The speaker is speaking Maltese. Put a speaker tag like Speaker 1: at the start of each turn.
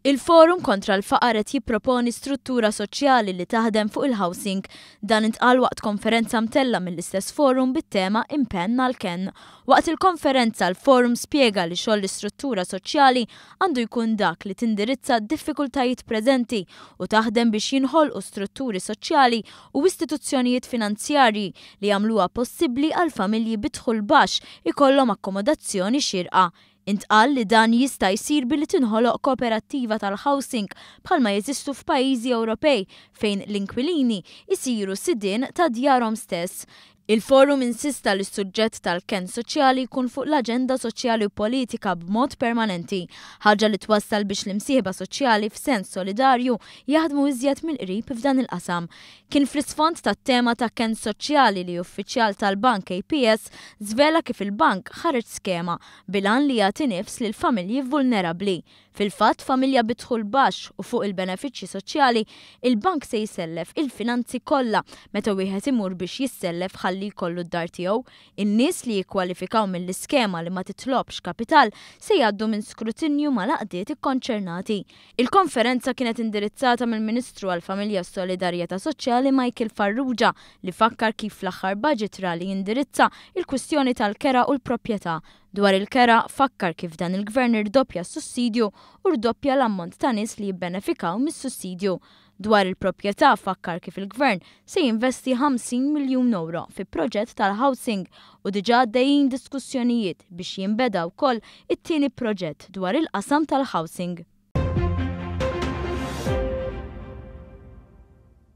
Speaker 1: Il-Forum kontra l-Faqar qed jipproponi struttura soċjali li taħdem fuq il-housing. Dan intqal waqt konferenza mtella' mill-istess forum bit-tema Impenn għall-Kenn. Waqt il-konferenza l-forum spjega li xogħol l-istruttura soċjali għandu jkun dak li tindirizza d-diffikultajiet preżenti u taħdem biex jinħolqu strutturi soċjali u istituzzjonijiet finanzjarji li jagħmluha possibbli għal familji bi dħul baxx ikollhom akkomodazzjoni xierqa. Intqal li dan jista' jsir billi tinħoloq kooperattiva tal-housing bħalma jeżistu f'pajjiżi Ewropej fejn l-inkwilini jsiru sidien ta' djarhom stess. Il-Forum insista li s-suġġett tal-kenn soċjali jkun fuq l-aġenda soċjali u politika b'mod permanenti, ħaġa li twassal biex l-imsieħba soċjali f'sens solidarju jaħdmu iżjed mill-qrib f'dan il-qasam. Kien fl-isfond tat-tema ta' kenn soċjali li uffiċjal tal-Bank APS żvela kif il-bank ħareġ skema bil-għan li jagħti nifs lil familji vulnerabbli. Fil-fatt, familja bi dħul baxx u fuq il-benefiċċji soċjali, il-bank se jsellef il-finanzi kollha meta wieħed imur biex jissellef ħalli jkollu d-dar tiegħu. In-nies li jikkwalifikaw mill-iskema li ma titlobx kapital se jgħaddu minn skrutinju mal-għaqdiet ikkonċernati. Il-konferenza kienet indirizzata mill-Ministru għall-Familja u s-Solidarjetà Soċjali Michael Farrugia li fakkar kif fl-aħħar budget ra li jindirizza il-kwistjoni tal-kera u l-proprjetà. Dwar il-kera, fakkar kif dan il-Gvern irdoppja s-sussidju u rdoppja l-ammont ta' nies li jibbenefikaw mis-sussidju. Dwar il-proprjetà fakkar kif il-Gvern se jinvesti 50 miljun ewro fi proġett tal-housing u diġà għaddejjin diskussjonijiet biex jinbeda wkoll it-tieni proġett dwar il-qasam tal-housing.